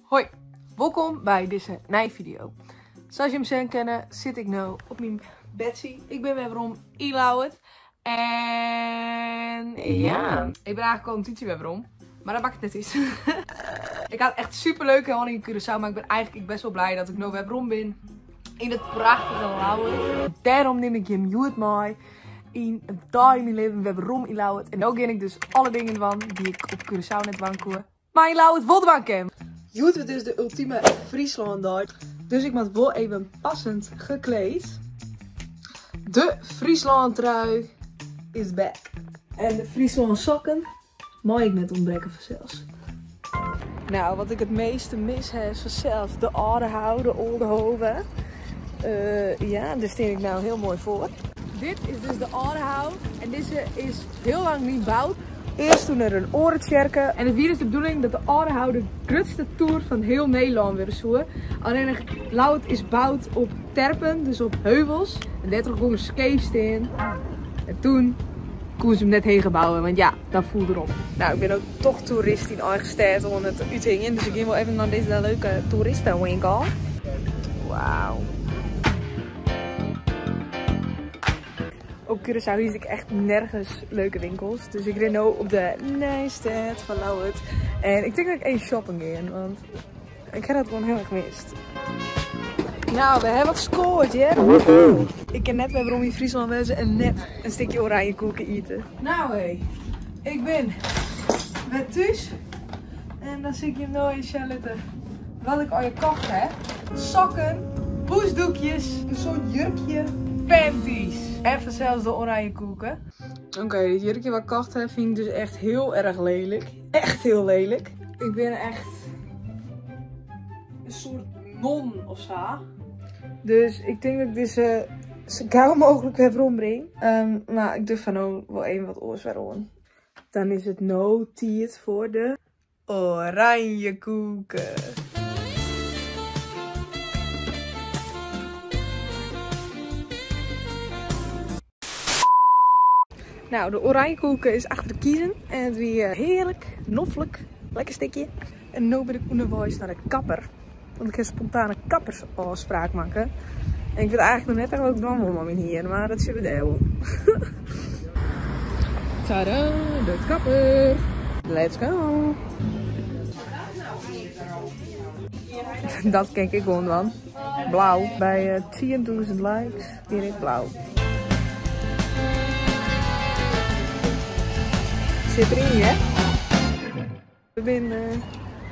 Hoi, wolkom by dizze nije fideo. Sa as jim sjen kinne sit ik no op myn bedsje. Ik bin wer werom yn Ljouwert. En ja, ik bin eigentlik al in tiidsje wer werom. Mar dat makket net út. Ik ha it echt super leuk hân yn Curaçao, mar ik bin eigentlik ek best wol blij dat ik no wer werom bin yn it prachtige Ljouwert. Dêrom nim ik jim hjoed mei yn in dei yn myn libben wer werom yn Ljouwert. En no gean ik dus alle dingen dwaan dy't ik op Curaçao net dwaan koe, mar yn Ljouwert wol dwaan kin. Hjoed wurdt dus de ultieme Fryslân dei. Dus ik moat wol even passend gekleed. De Fryslân trui is back. En de Fryslân sokken mei ik net ûntbrekke fansels. Nou, wat ik it measte mis ha is fansels de Aldehou, de Oldehove. Ja, dêr stean ik no hiel moai foar. Dit is dus de Aldehou en dizze is hiel lang lyn boud. Earst stûn der in oare tsjerke. En it wie dus de bedoeling dat de Aldehou de grutste toer fan hiel Nederlân wurde soe. Allinnich Ljouwert is boud op terpen, dus op heuvels. En dêrtroch gong er skeef stean. En toen koene se him net heger bouwe, want ja, dan foel er om. Nou, ik bin no toch toerist yn eigen stêd oan it úthingjen, dus ik gean wol even nei dizze leuke toeristewinkel. Wauw. Op Curaçao hiest ik echt nergens leuke winkels. Dus ik rin no op de Nijstêd fan Ljouwert. En ik tink dat ik even shoppen gean, want ik ha dat gewoan hiel erch mist. Nou, we ha wat skoard, hear. Ik kin net wer werom yn Fryslân wêze en net in stikje oranjekoeke ite. Nou hé, ik bin wer thús. En dan sil ik jim no even sjen litte wat ik allegear kocht ha. Sokken, poesdoekjes, in soart jurkje, panties en fansels de oranjekoeke. Oké, dit jurkje wat ik kocht ha fyn ik dus echt hiel erch lelik. Echt hiel lelik. Ik bin echt in soart non of sa. Dus ik tink dat ik dizze sa gau mooglik wer werom bring. Mar ik doch foar no wol even wat oars wer oan. Dan is it no tiid foar de oranjekoeke. Nou, de oranjekoeke is achter de kiezen en it wie hearlik, noflik, lekker stikje. En no bin ik ûnderweis nei de kapper, want ik ha spontane kappersôfspraak makke. En ik wit eigentlik noch net echt wat ik dwaan wol mei myn hier, mar dat sjogge we dêr wol. Tada, de kapper! Let's go! Dat kin ik ek gewoan dwaan. Blau. By 10.000 likes gean ik blau. Sit deryn, hear. We binne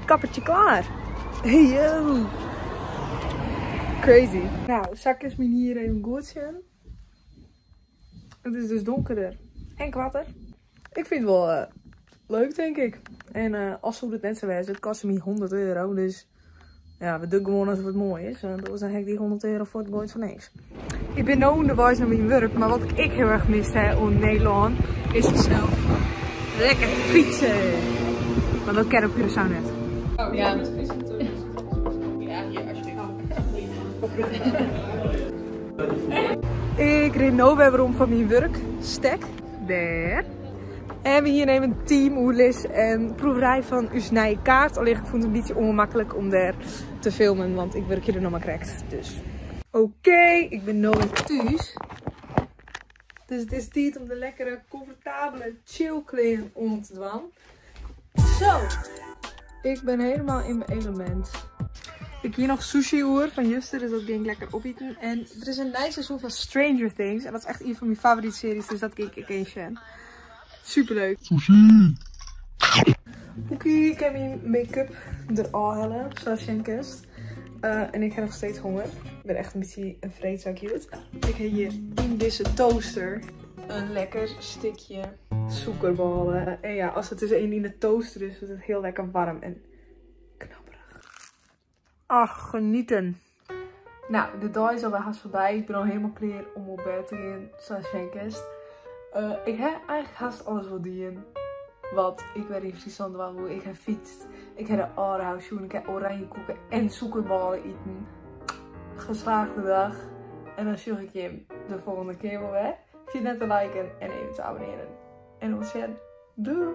kappertje klaar. Hey yo! Crazy. Nou, sa kinst myn hier even goed sjen. It is dus donkerder en koarter. Ik fyn it wol leuk tink ik. En al soe dit net sa wêze, it koste my 100 euro, dus ja, we dogge gewoan asof it moai is, want oars dan ha ik dy 100 euro fuortgoaid foar niks. Ik bin no ûnderweis nei myn wurk, mar wat ik ek hiel erch mist ha oan Nederlân is fansels lekker fytse. Want dat kin op Curaçao net. Ja. Ik rin no wer werom fan myn wurk, stek. Dêr. En we hiene even teamoerlis en proeverij fan ús nije kaart. Allinnich ik fûn it in bytsje ûngemaklik om dêr te filmen, want ik wurkje der noch mar krekt. Dus. Oké, ik bin no wer thús. Dus it is tiid om de lekkere, komfortabele chillklean oan te dwaan. Zo, ik ben helemaal in mijn element. Ik hie noch sushi oer fan juster, dus dat gean ik lekker opiten. En der is in nij seizoen fan Stranger Things. En dat is echt ien fan myn favorite series, dus dat gean ik ek even sjen. Superleuk. Sushi! Oké, ik ha myn make-up der ôfhelle, sa ast sjen kinst. En ik ha noch steeds honger. Ik bin echt in bytsje in freedzak hjoed. Ik ha hjir yn dizze toaster in lekker stikje sûkerbôle. En ja, as it dus even yn de toaster is, wurdt it hiel lekker warm en knapperich. Ach, genieten. Nou, de dei is alwer hast foarby. Ik bin al helemaal klear om op bêd te gean, sa ast sjen kinst. Ik ha eigentlik hast alles wol dien wat ik wer yn Fryslân dwaan woe. Ik ha fytst, ik ha de Aldehou sjoen, ik ha oranjekoeken en sûkerbôle iten. Geslaagde dag. En dan sjoch ik jim de folgjende kear wol wer. Ferjit net te liken en even te abonnearjen. En oant sjen. Doei!